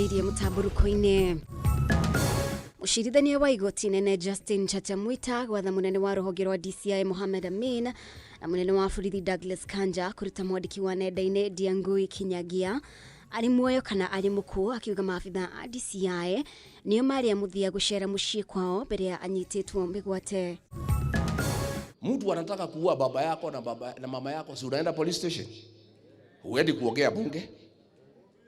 Twambĩrĩirie mũtambũrũko-inĩ. Mũcirithania wa igoti nene Justin Chacha Mwita gwatha mũnene wa rũhonge rwa DCI Mohamed Amin na mũnene wa borithi Douglas Kanja kũruta mwandĩki wa nenda-inĩ Ndiangui Kinyagia arĩ muoyo kana arĩ mũkuũ, akiuga maabitha a DCI nĩo marĩ a mũthia gũcera mũciĩ kwao mbere ya anyitĩtwo mĩgwate. Mtu anataka kuua baba yako na baba na mama yako, si unaenda police station? Huendi kuongea bunge?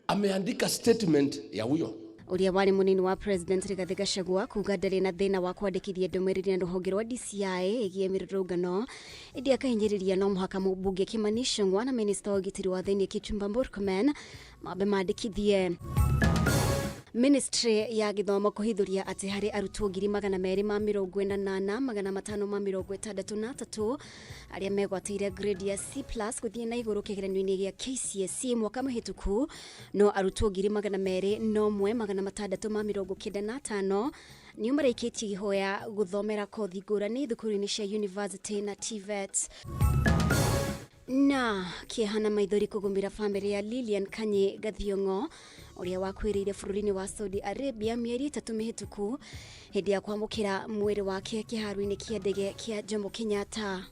Ameandika statement ya huyo Ũrĩa warĩ mũnini wa president Rigathĩ Gachagua kuga ndarĩ na thĩna wa kwandĩkithia ndũmĩrĩri na rũhonge rwa DCI ĩgiĩ mĩrũrũngano, ĩndĩ akahinyĩrĩria no mũhaka mũmbunge Kimani Ichung'wa na minista wa ũgitĩri wa thĩinĩ Kipchumba Murkomen mambe mandĩkithie. Ministry ya gĩthomo kũhithũria atĩ harĩ arutwo 248,563 arĩa megwatĩire grade ya C plus gũthiĩ na igũrũ kĩgeranio-inĩ gĩa KCSE mwaka mũhĩtũku, no arutwo 201,695 nĩo marĩkĩtie ihoya gũthomera kothi ngũrani thukuru-inĩ cia university na TVET. Na kĩeha na maithori kũgũmĩra bamĩrĩ ya Lilian Kanyi Gathiong'o ũrĩa wakuĩrĩire bũrũri-inĩ wa Saudi Arabia mĩeri 3 mĩhĩtũku hĩndĩ ya kwamũkĩra mwĩrĩ wake kĩharo-inĩ kĩa ndege kĩa Jomo Kenyatta.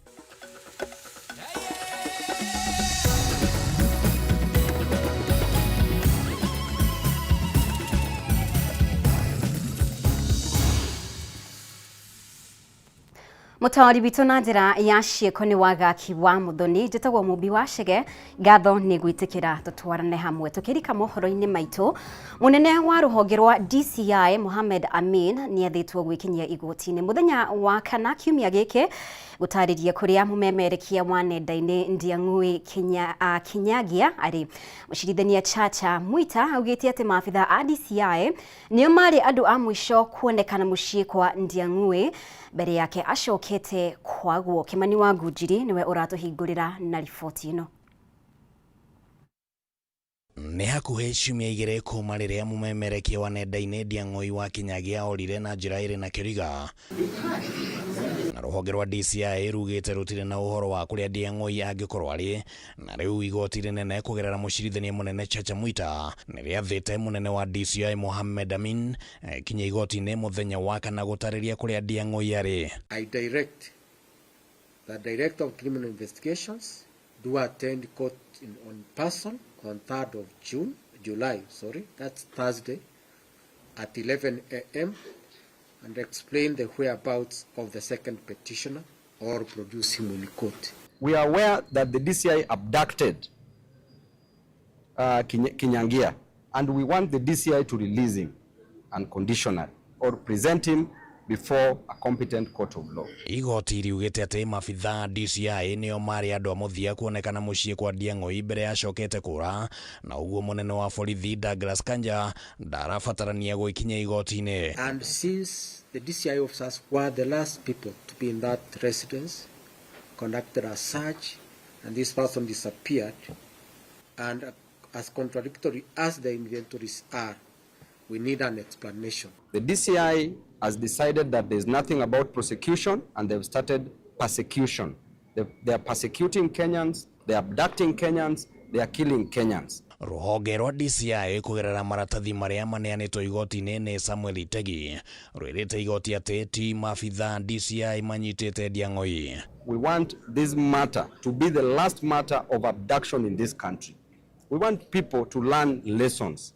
Mũtaũri witũ na njĩra ya ciĩko nĩ Wagaki wa Mũthoni, njĩtagwo Mũmbi wa Chege, ngatho nĩ gwĩtĩkĩra tũtwarane hamwe tũkĩrika mohoro-inĩ maitũ. Mũnene wa rũhonge rwa DCI Mohamed Amin nĩ athĩtwo gwĩkinyia igoti-inĩ mũthenya wa kana kiumia gĩkĩ gũtarĩria kũrĩa mũmemerekia wa nenda-inĩ Ndiang'ui Kinyagia arĩ. Mũcirithania Chacha Mwita augĩte atĩ maabitha a DCI nĩo marĩ andũ a mũico kuonekana mũciĩ kwa Ndiang'ui mbere yake acokete kwagwo. Kimani wa Ngunjiri nĩwe ũratũhingũrĩra na riboti ĩno. Nĩ hakuhĩ ciumia 2 kuma rĩrĩa mũmemerekia wa nenda-inĩ Ndiang'ui wa Kinyagia orire na njĩra ĩrĩ na kĩriga. Na rũhonge rwa DCI rugĩte rũtirĩ na ũhoro wa kũrĩa Ndiang'ui angĩkorwo arĩ, na rĩu igoti rĩnene kũgerera mũcirithania mũnene Chacha Mwita nĩ rĩathĩte mũnene wa DCI Mohamed Amin kinye igoti-inĩ mũthenya wa kana gũtarĩria kũrĩa Ndiang'ui arĩ. I direct the Director of Criminal Investigations do attend court on person on 3rd of July, sorry, that's Thursday, at 11 a.m. and explain the whereabouts of the second petitioner or produce him in court. We are aware that the DCI abducted Kinyangia, and we want the DCI to release him unconditionally or present him before a competent court of law. Igoti riugĩte atĩ maabitha DCI nĩo marĩ andũ a mũthia kuonekana mũciĩ kwa Ndiang'ui mbere acokete kũra, na ũguo mũnene wa borithi Douglas Kanja ndarabatarania gwĩkinyia igoti-inĩ. And since the DCI officers were the last people to be in that residence, conducted a search, and this person disappeared, and as contradictory as the inventories are, we need an explanation. The DCI has decided that there's nothing about prosecution, and they've started persecution. They are persecuting Kenyans, they are abducting Kenyans, they are killing Kenyans. Rũhonge rwa DCI kũgerera maratathi marĩa maneanĩtwo igoti-inĩ nĩ Samuel Itegi rwĩrĩte igoti atĩ ti maabitha DCI manyitĩte Ndiang'ui. We want this matter to be the last matter of abduction in this country. We want people to learn lessons.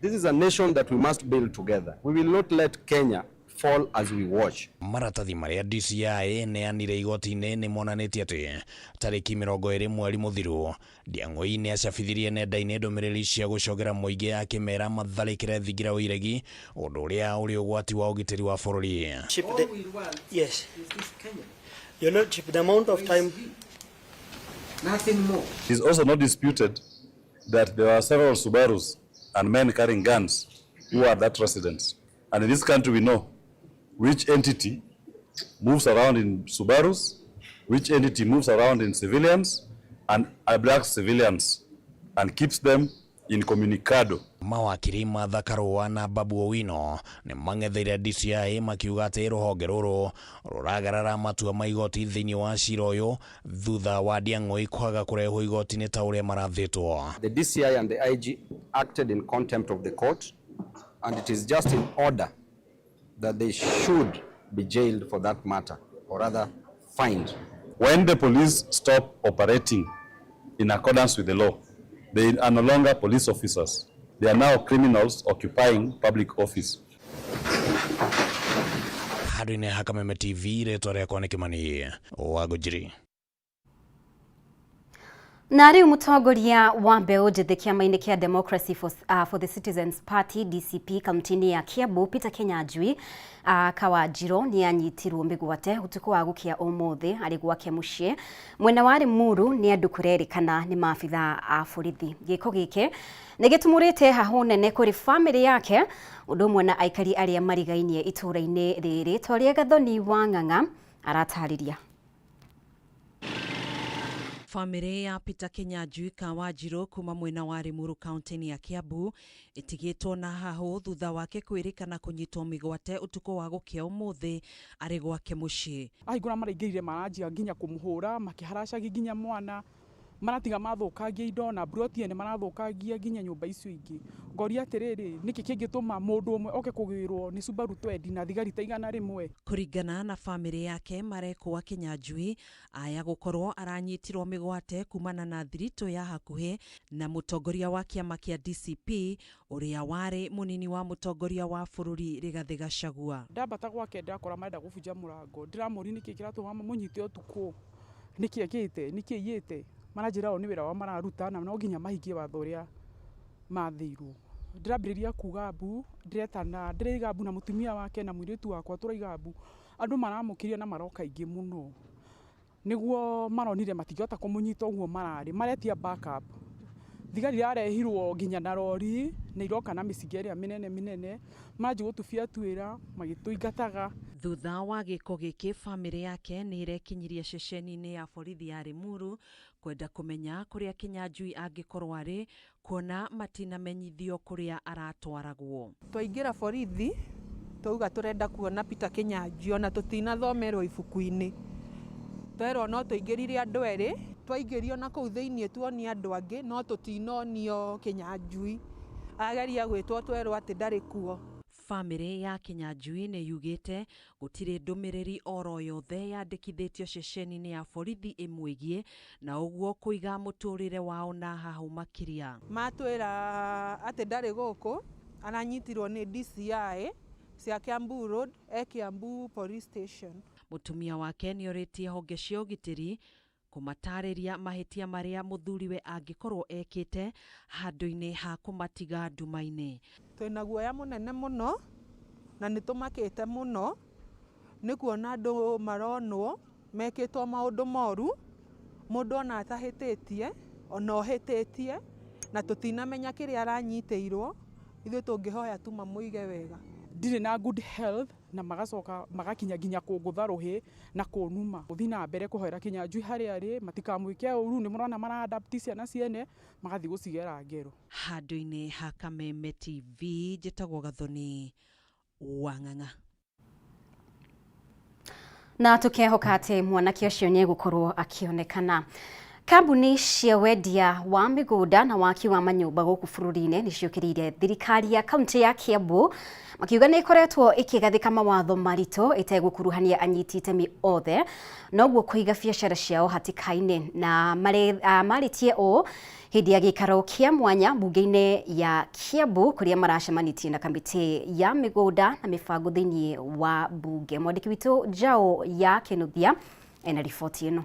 This is a nation that we must build together. We will not let Kenya fall as we watch. Maratathi marĩa DCI neanire igoti-inĩ nĩ monanĩtie atĩ tarĩki 20 mweri mũthiru Ndiang'ui nĩ acabithirie nenda-inĩ ndũmĩrĩri cia gũcogera mũingĩ akĩmera matharĩkĩre thingira ũiregi, ũndũ ũrĩa ũrĩ ũgwati wa ũgitĩri wa bũrũri. Chief, All the, we want yes. is this Kenyan. Your Lordship, the amount of time. Nothing more. It is also not disputed that there were several Subarus and men carrying guns who were at that residence. And in this country we know which entity moves around in Subarus, which entity moves around in civilians, and abducts civilians and keeps them Incommunicado. Mawakiri Martha Karua na Babu Owino nĩ mang'etheire DCI makiuga atĩ rũhonge rũrũ rũragarara matua ma igoti thĩinĩ wa cira ũyũ thutha wa Ndiang'ui kwaga kũrehwo igoti-inĩ ta ũrĩa marathĩtwo. The DCI and the IG acted in contempt of the court, and it is just in order that they should be jailed for that matter, or rather fined. When the police stop operating in accordance with the law, they are no longer police officers. They are now criminals occupying public office. Handũ-inĩ ha Kameme TV, rĩtwa rĩakwa nĩ Kĩmani wa Ngũnjiri. Na rĩu mũtongoria wa mbeũ njĩthĩ kĩama-inĩ kĩa Democracy for the Citizens Party DCP kaunti-inĩ ya Kiambu Peter Kinyanjui Kawanjiro nĩ anyitirwo mĩgwate ũtukũ wa gũkĩa ũmũthĩ arĩ gwake mũciĩ mwena wa Limuru nĩ andũ kũrerĩkana nĩ maabitha a borithi. Gĩko gĩkĩ nĩ gĩtumũrĩte hahũ nene kũrĩ bamĩrĩ yake ũndũ ũmwe na aikari arĩa marigainie itũũra-inĩ rĩrĩ ta ũrĩa Gathoni wa Ng'ang'a aratarĩria. Bamĩrĩ ya Peter Kinyanjui Kawanjirũ kuma mwena wa Limuru kaunti-inĩ ya Kiambu ĩtigĩtwo na hahũ thutha wake kwĩrĩkana kũnyitwo mĩgwate ũtukũ wa gũkĩa ũmũthĩ arĩ gwake mũciĩ. Ahingũra maraingĩrire maranjia nginya kũmũhũra makĩharacagia nginya mwana maratiga mathũkangia indo na mburoti ene marathũkangia nginya nyũmba icio ingĩ. Ngoria atĩrĩrĩ, nĩkĩ kĩngĩtũma mũndũ ũmwe oke kũgĩrwo nĩ Subaru twendi na thigari ta 100? Kũringana na bamĩrĩ yake marekũa Kinyanjui aya gũkorwo aranyitirwo mĩgwate kumana na thiritũ ya hakuhĩ na mũtongoria wa kĩama kĩa DCP ũrĩa warĩ mũnini wa mũtongoria wa bũrũri Rigathĩ Gachagua. Ndambata gwake ndakora marenda gũbunja mũrango, ndĩramũria nĩkĩ kĩratũma mũnyite ũtukũ, nĩkĩ ekĩte, nĩkĩ aiyĩte. Maranjĩra o nĩ wĩra wao mararuta na no nginya mahingie watho ũrĩa mathĩirwo. Ndĩrambĩrĩria kuga mbu, ndĩretana, ndĩraiga mbu na mũtumia wake na mũirĩtu wakwa tũraiga mbu. Andũ maramũkĩria na maroka aingĩ mũno. Nĩguo maronire matingĩhota kũmũnyita ũguo mararĩ, maretia backup. Thigari irarehirwo nginya na rori na iroka na mĩcinga ĩrĩa mĩnene mĩnene, maranjia gũtubia twĩra magĩtũingataga. Thutha wa gĩko gĩkĩ bamĩrĩ yake nĩ ĩrekinyirie ceceni-inĩ ya borithi ya Limuru kwenda kũmenya kũrĩa Kinyanjui angĩkorwo arĩ kuona matinamenyithio kũrĩa aratwaragwo. Twaingĩra borithi twauga tũrenda kuona Peter Kinyanjui ona tũtinathomerwo ibuku-inĩ. Twerwo no tũingĩrire andũ erĩ, twaingĩrio na kũu thĩinĩ tuonia andũ angĩ no tũtinonio Kinyanjui. Ageria gwĩtwo twerwo atĩ ndarĩ kuo. Bamĩrĩ ya Kinyanjui nĩ yugĩte gũtirĩ ndũmĩrĩri oro yothe yandĩkithĩtio ceceni-inĩ ya borithi ĩmwĩgiĩ na ũguo kũiga mũtũrĩre wao na hahũ makĩria. Matwĩra atĩ ndarĩ gũkũ, aranyitirwo nĩ DCI cia Kiambu Road, e Kiambu Police Station. Mũtumia wake nĩ orĩtie honge cia ũgitĩri kũmatarĩria mahĩtia marĩa mũthuriwe angĩkorwo ekĩte handũ-inĩ ha kũmatiga nduma-inĩ. Twĩna guoya mũnene mũno na nĩ tũmakĩte mũno nĩ kuona andũ maronwo mekĩtwo maũndũ moru, mũndũ ona atahĩtĩtie ona ũhĩtĩtie na tũtinamenya kĩrĩa aranyitĩirwo, ithuĩ tũngĩhoya tu mamũige wega. Ndirĩ na good health na magacoka magakinya nginya kũngũtha rũhĩ na kũnuma. Gũthiĩ na mbere kũhoera Kinyanjui harĩa arĩ matikamwĩke ũru, nĩ mũrona mara adapt ciana ciene magathiĩ gũcigera ngero. Handũ-inĩ ha Kameme TV njĩtagwo Gathoni wa Ng'ang'a. Na tukehoka atĩ mwanake ũcio nĩ egũkorwo akĩonekana. Kambuni cia wendia wa mĩgũnda na waki wa manyũmba gũkũ bũrũri-inĩ nĩ ciũkĩrĩire thirikari ya kaunti ya Kiambu makiuga nĩ ĩkoretwo ĩkĩgathĩka mawatho maritũ ĩtegũkuruhania anyiti itemi othe noguo kũiga biacara ciao hatĩka-inĩ na marĩtie ũũ hĩndĩ ya gĩikaro kĩa mwanya mbunge-inĩ ya Kiambu kũrĩa maracemanĩtie na kamĩtĩ ya mĩgũnda na mĩbango thĩinĩ wa mbunge. Mwandĩki witũ Njau ya Kĩnuthia ena riboti ĩno.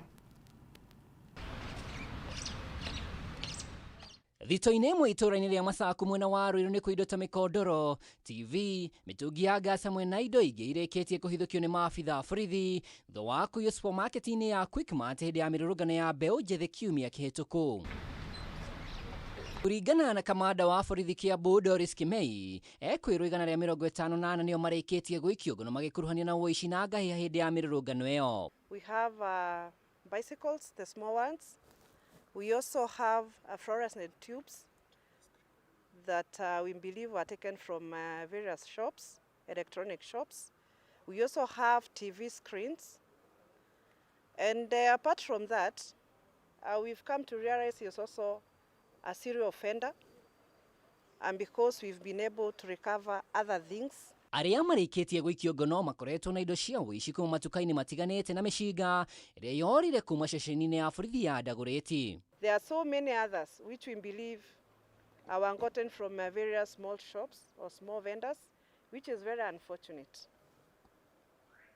Thito-inĩ ĩmwe itũũra-inĩ rĩa Masaku mwena wa Ruiru nĩ indo ta mĩkondoro, TV, mĩtũngi ya gas hamwe na indo ingĩ irĩkĩtie kũhithũkio nĩ maabitha a borithi thutha wa kũiywo supermarket-inĩ ya Quickmart hĩndĩ ya mĩrũrũngano ya mbeũ njĩthĩ kiumia kĩhĩtũku. Kũringana na kamanda wa borithi Kiambu Doris Kimei, ekwĩrwo 154 nĩo marĩkĩtie gũikio ngono magĩkuruhanio na ũici na ngahĩha hĩndĩ ya mĩrũrũngano ĩyo. We have bicycles, the small ones. We also have fluorescent tubes. that we believe were taken from various shops, electronic shops. We also have TV screens. And apart from that, we've come to realize he is also a serial offender. And because we've been able to recover other things. Arĩa marĩkĩtie gũikio ngono makoretwo na indo cia ũici kuma matuka-inĩ matiganĩte na mĩcinga ĩrĩa yorire kuma ceceni-inĩ ya borithi ya Dagoretti. There are so many others which we believe were gotten from various small shops or small vendors, which is very unfortunate.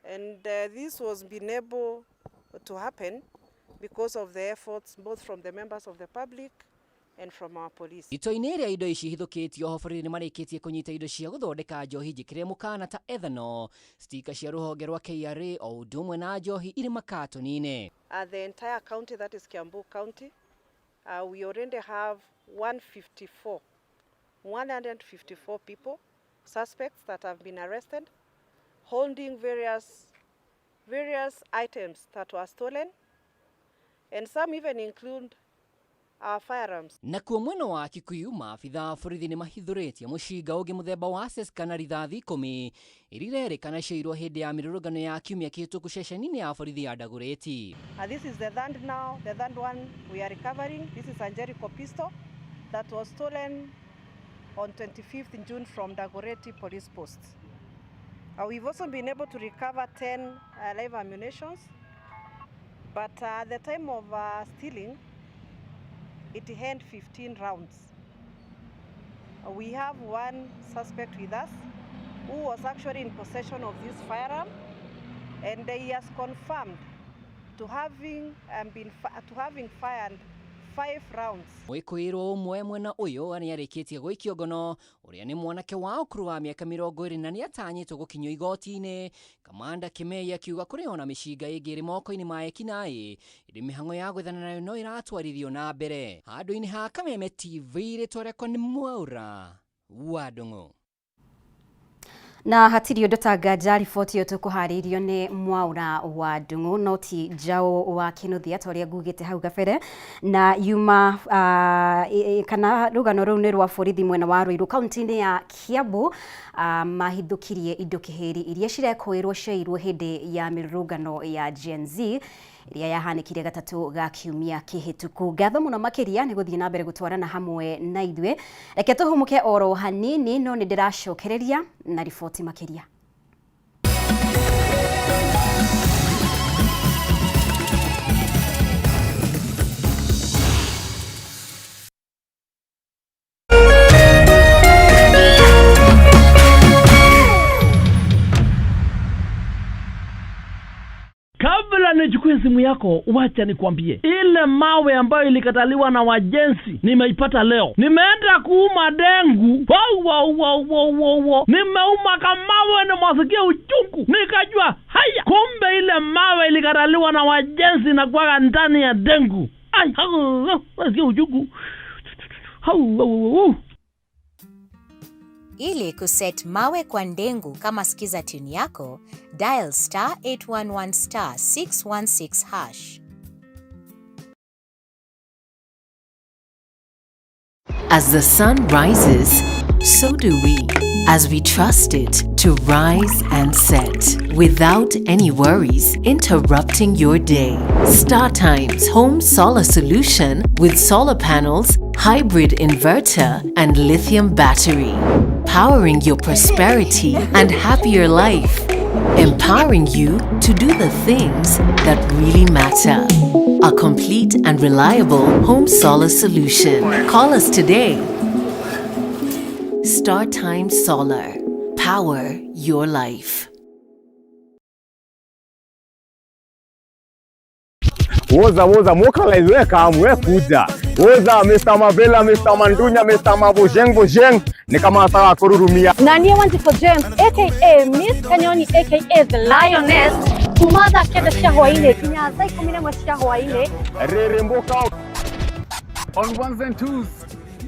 And this was been able to happen because of the efforts both from the members of the public and from our police. Ito-inĩ ĩrĩa indo ici ihithũkĩtio oho borithi nĩmarĩkĩtie kũnyita indo cia gũthondeka njohi njĩkĩre mũkana ta ethanol, stika cia rũhonge rwa KRA o ũndũ ũmwe na njohi irĩ makatoni-inĩ. The entire county, that is Kiambu County, we already have 154 people, suspects that have been arrested, holding various items that were stolen, and some even include our firearms. Nakuo mwena wa Kikuyu maabitha a borithi nĩmahithũrĩtie mũcinga ũngĩ mũthemba wa access kana rithathi 10 iria irerĩkana ciairwo hĩndĩ ya mĩrũrũngano ya kiumia kĩhĩtũku ceceni-inĩ ya borithi ya Dagoretti. This is the third now, the third one we are recovering. This is a Jericho pistol that was stolen on 25th June from Dagoretti police post. We've also been able to recover 10 live ammunitions, but at the time of stealing, it had 15 rounds. We have one suspect with us who was actually in possession of this firearm, and he has confirmed to having fired 5 rounds. Mwĩkũĩrwo ũmwe mwena ũyũ nĩarĩkĩtie gũikio ngono ũrĩa nĩ mwanake wa ũkũrũ wa mĩaka 20 na nĩatanyĩtwo gũkinyio igoti-inĩ. Kamanda Kimei akiuga kũrĩ ona mĩcinga ĩngĩ ĩrĩ moko-inĩ ma ekinaĩ ĩrĩ mĩhang'o ya gwethana nayo no ĩratwarithio na mbere. Handũ-inĩ ha Kameme TV rĩtwa rĩakwa nĩ Mwaura wa Ndung'u. Na hatirĩ ũndũ ta nganja riboti ĩyo tũkũharĩirio nĩ Mwaura wa Ndung'u no ti Njaũ wa Kĩnuthia ta ũrĩa ngugĩte hau gabere na yuma kana rũgano rũu nĩ rwa borithi mwena wa Ruiru kaunti-inĩ ya Kiambu mahithũkirie indo kĩhĩri iria cirekũĩrwo ciairwo hĩndĩ ya mĩrũrũngano ya Gen Z iria yahanĩkire gatatũ ga kiumia kĩhĩtũku. Ngatho mũno makĩria nĩ gũthiĩ na mbere gũtwarana hamwe na ithuĩ. Reke tũhũmũke oro hanini no nĩ ndĩracokereria na riboti makĩria. Kabla nichukue simu yako, wacha nikwambie, ile mawe ambayo ilikataliwa na wajenzi nimeipata leo. Nimeenda kuuma dengu, wow. Nimeuma kamawe na masikia uchungu, nikajua haya, kumbe ile mawe ilikataliwa na wajenzi na kuwaga ndani ya dengu. Ai, nasikia uchungu. Hau. Ili kuset mawe kwa ndengu kama skiza tune yako, dial star 811 star 616 hash. As the sun rises, so do we, as we trust it to rise and set without any worries interrupting your day. StarTimes Home Solar Solution with solar panels, hybrid inverter, and lithium battery, powering your prosperity and happier life, empowering you to do the things that really matter. A complete and reliable home solar solution. Call us today. StarTimes Solar. Power your life. Woza woza mokalize weka amwe kuja. Woza Mr. Mavela, Mr. Mandunya, Mr. Mabojeng Bojeng ni kama sawa kururumia. Nanie Wanjiko James aka Miss Kanyoni aka The Lioness kuma thaa 9 cia hwaini kinya thaa 11 cia hwaini. Reremboka on ones and twos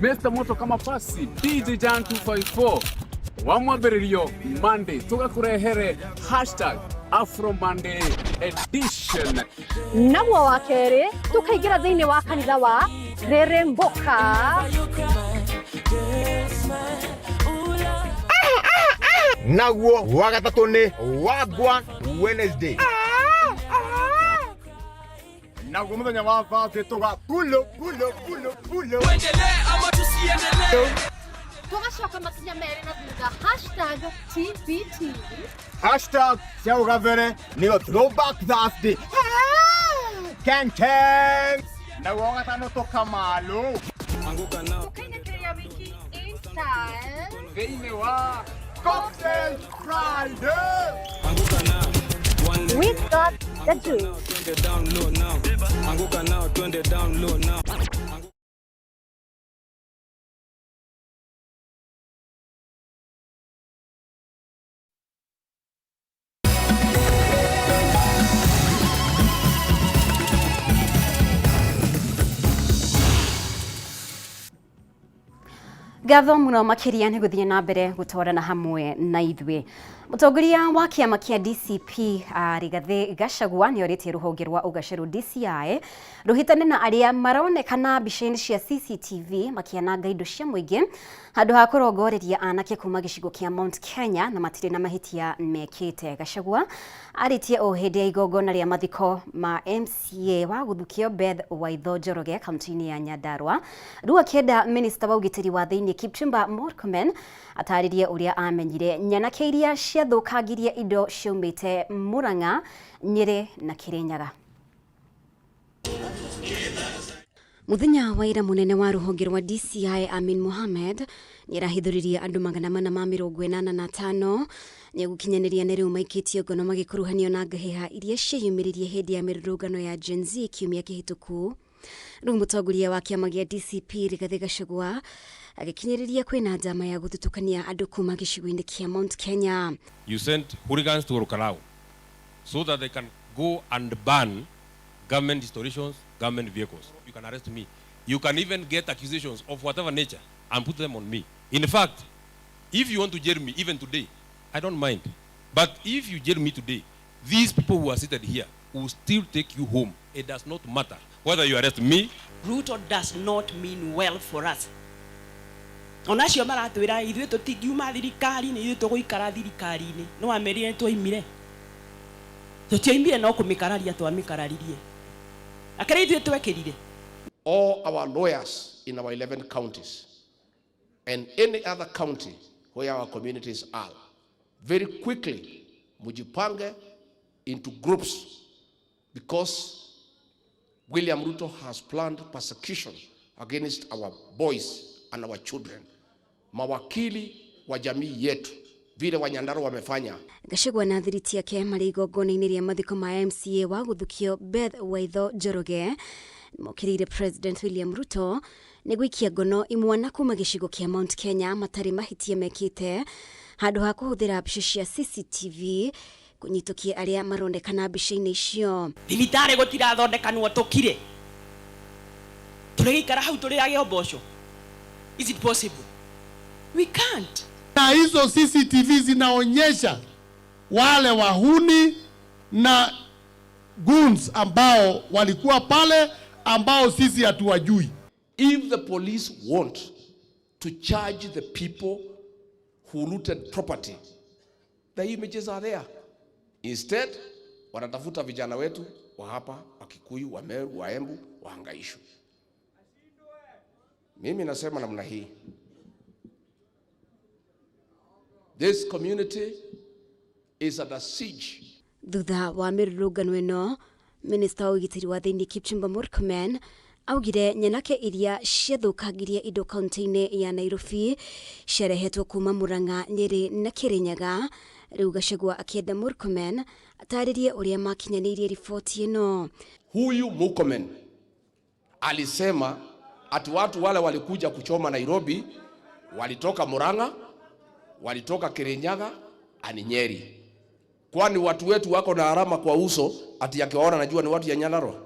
Mr. Moto kama pasi DJ Jan 254 wa mwambĩrĩrio Monday tugakurehere hashtag Afro Monday edition. Naguo wa kerĩ tukaingĩra thĩinĩ wa kanitha wa Reremboka. Naguo wa gatatũ nĩ Wagwan Wednesday. Naguo mũthenya wa Thursday tũga pulo pulo pulo pulo. Tũgacoka makinya merĩ na thutha hashtag TBT. Hashtag cia hau gabere nĩyo Throwback Thursday. Keng keng. Naguo wa gatano tũkamalo. Tũkainĩkĩrĩria wiki in style. Thĩinĩ wa Cocktail Friday. We got the juice. Ngatho muno makiria nĩ gũthiĩ na mbere gũtwarana hamwe na ithuĩ. Mũtongoria wa kĩama kĩa DCP Rigathĩ Gachagua nĩ orĩtie rũhonge rwa ũgacerũ DCI rũhitane na arĩa maronekana mbica-inĩ cia CCTV makĩananga indo cia mũingĩ handũ ha kũrongoreria anake kuma gĩcigo kĩa Mount Kenya na matirĩ na mahĩtia mekĩte. Gachagua arĩtie o hĩndĩ ya igongona rĩa mathiko ma MCA wa gũthukio Beth Waitho Njoroge kaunti-inĩ ya Nyandarua. Rĩu akĩenda minista wa ũgitĩri wa thĩinĩ Kipchumba Murkomen atarĩrie ũrĩa amenyire nyanake iria ciathũkangirie indo ciaumĩte Murang'a, Nyĩrĩ na Kĩrĩnyaga. Muthenya wa ira munene wa ruhonge rwa DCI Amin Mohamed nĩarahithũririe andũ 485 nĩegũkinyanĩria nĩ rĩu maikĩtio ngono magĩkuruhanio na ngahĩha iria cieyumĩririe hĩndĩ ya mĩrũrũngano ya Gen Z kiumia kĩhĩtũku. Rĩu mũtongoria wa kĩama gĩa DCP Rigathĩ Gachagua agĩkinyĩrĩria kwĩna njama ya gũthutũkania andũ kuma gĩcigo-inĩ kĩa Mount Kenya. You sent hooligans to Ol Kalou so that they can go and burn government installations, government vehicles. You can arrest me. You can even get accusations of whatever nature and put them on me. In fact, if you want to jail me, even today, I don't mind. But if you jail me today, these people who are seated here will still take you home. It does not matter whether you arrest me. Ruto does not mean well for us. Onacio maratwira ithuĩ tũtingiuma thirikari-inĩ, ithuĩ tũgũikara thirikari-inĩ. No amerire twaimire. Tũtiaimire no kũmĩkararia twamĩkararirie. Akĩrĩ ithuĩ twekĩrire. All our lawyers in our 11 counties and any other county where our communities are, very quickly mujipange into groups because William Ruto has planned persecution against our boys and our children. Mawakili wa jamii yetu vile Wanyandarua wamefanya. Gachagua na thiriti yake marĩ igongona-inĩ rĩa mathiko ma MCA wa gũthukio Beth Waitho Njoroge mokĩrĩire President William Ruto nĩ gũikia ngono imwana kuma gĩcigo kĩa Mount Kenya matarĩ mahĩtia mekĩte handũ ha kũhũthĩra mbica cia CCTV kũnyitũkia arĩa maronekana mbica-inĩ icio. Thibitarĩ gũtirathondekanwo tũkire. Tũrĩgĩikara hau tũrĩage mboco. Is it possible? We can't. Na hizo CCTV zinaonyesha wale wahuni na goons ambao walikuwa pale ambao sisi hatuwajui. If the police want to charge the people who looted property, the images are there. Instead, wanatafuta vijana wetu wa hapa, wa Kikuyu, wa Meru, wa Embu, wahangaishwe. Mimi nasema namna hii. This community is under siege. Thutha wa mĩrũrũngano ĩno, minista wa ũgitĩri wa thĩinĩ Kipchumba Murkomen augire nyanake iria ciathũkangirie indo kaunti-inĩ ya Nairobi ciarehetwo kuma Murang'a, Nyĩrĩ na Kĩrĩnyaga. Rĩu Gachagua akĩenda Murkomen atarĩrie ũrĩa makinyanĩirie riboti ĩno. Huyu Murkomen alisema ati watu wale walikuja kuchoma Nairobi walitoka Murang'a, walitoka Kirinyaga ani Nyeri. Kwani watu wetu wako na alama kwa uso ati akiwaona najua ni watu ya Nyandarua,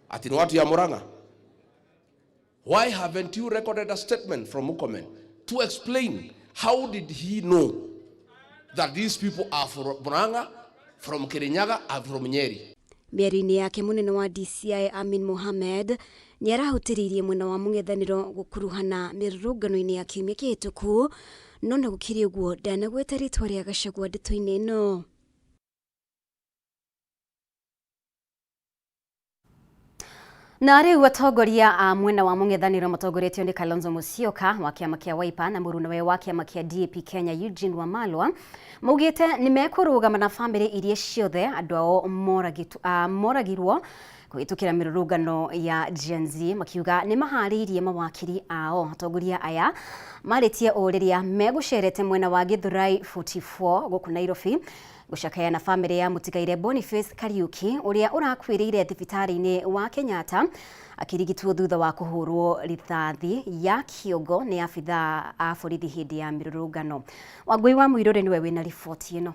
ati ni watu ya Murang'a. Why haven't you recorded a statement from Murkomen to explain how did he know that these people are from Murang'a, from Kirinyaga and from Nyeri? Mĩario-inĩ yake mũnene wa DCI Amin Mohamed nĩarahutĩrĩirie mwena wa mũng'ethanĩro gũkuruhana mĩrũrũngano-inĩ ya kiumia kĩhĩtũku No na gũkĩrĩ ũguo ndanagweta rĩtwa rĩa Gachagua ndeto-inĩ ĩno. Na rĩu atongoria a mwena wa mũng'ethanĩro matongoretio nĩ Kalonzo Musyoka wa kĩama kĩa Wiper na mũrunawe wa kĩama kĩa DAP Kenya Eugene Wamalwa maugĩte nĩ mekũrũgama na bamĩrĩ iria ciothe andũ ao moragirwo kũhĩtũkĩra mĩrũrũngano ya Gen Z, makiuga nĩ maharĩirie mawakiri ao. Atongoria aya marĩtie ũũ rĩrĩa megũcerete mwena wa Githurai 44 gũkũ Nairobi gũcakaya na bamĩrĩ ya mũtigaire Boniface Kariuki ũrĩa ũrakuĩrĩire thibitarĩ-inĩ wa Kenyatta akĩrigitwo thutha wa kũhũrwo rithathi ya kĩongo nĩ abithaa a borithi hĩndĩ ya mĩrũrũngano. Wangũi wa Mũirũrĩ nĩwe wĩna riboti ĩno.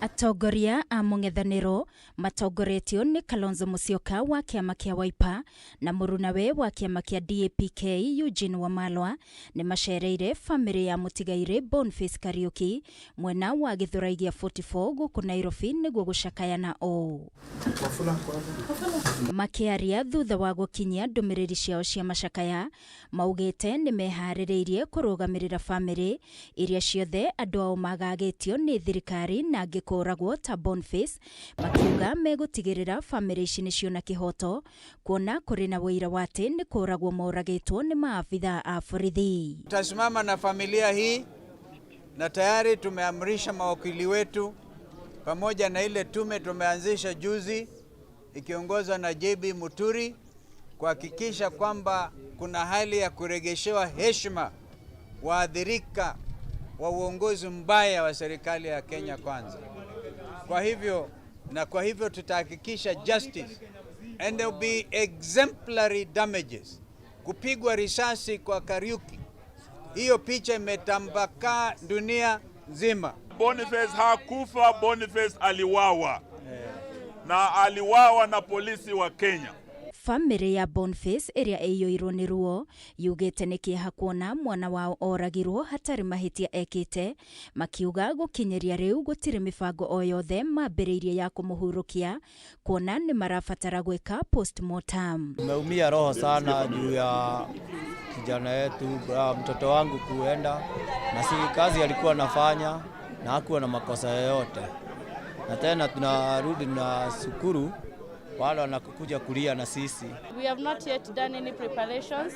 Atongoria a mũng'ethanĩro matongoretio nĩ Kalonzo Musyoka wa kĩama kĩa Wiper na mũrunawe wa kĩama kĩa DAP-K Eugene Wamalwa nĩ macereire bamĩrĩ ya mũtigairĩ Boniface Kariuki mwena wa Gĩthũrai gĩa 44 gũkũ Nairobi nĩguo gũcakaya na ũũ. Makĩaria thutha wa gũkinyia ndũmĩrĩri ciao cia macakaya, maugĩte nĩ meharĩrĩirie kũrũgamĩrĩra bamĩrĩ iria ciothe andũ ao magagĩtio nĩ thirikari na angĩ kũragwo ta Boniface, makiuga megũtigĩrĩra bamĩrĩ ici nĩ ciona kĩhoto kuona kũrĩ na ũira wa atĩ nĩ kũragwo moragĩtwo nĩ maabithaa a borithi. Tutasimama na familia hii na tayari tumeamrisha mawakili wetu pamoja na ile tume tumeanzisha juzi ikiongozwa na JB Muturi kuhakikisha kwamba kuna hali ya kuregeshewa heshima waathirika wa uongozi mbaya wa serikali ya Kenya Kwanza. Kwa hivyo na kwa hivyo tutahakikisha justice and there will be exemplary damages. Kupigwa risasi kwa Kariuki, hiyo picha imetambakaa dunia nzima. Boniface hakufa, Boniface aliwawa na aliwawa na polisi wa Kenya. Bamĩrĩ ya Boniface ĩrĩa ĩiyũirwo nĩ ruo yugĩte nĩ kĩeha kuona mwana wao oragirwo hatarĩ mahĩtia ekĩte, makiuga gũkinyĩria rĩu gũtirĩ mĩbango o yothe mambĩrĩirie ya kũmũhurũkia kuona nĩ marabatara gwĩka postmortem. Tumeumia roho sana juu ya kijana yetu, mtoto wangu kuenda, na si kazi alikuwa anafanya na hakuwa na makosa yoyote, na tena tunarudi na shukuru wale wanakuja kulia na sisi. We have not yet done any preparations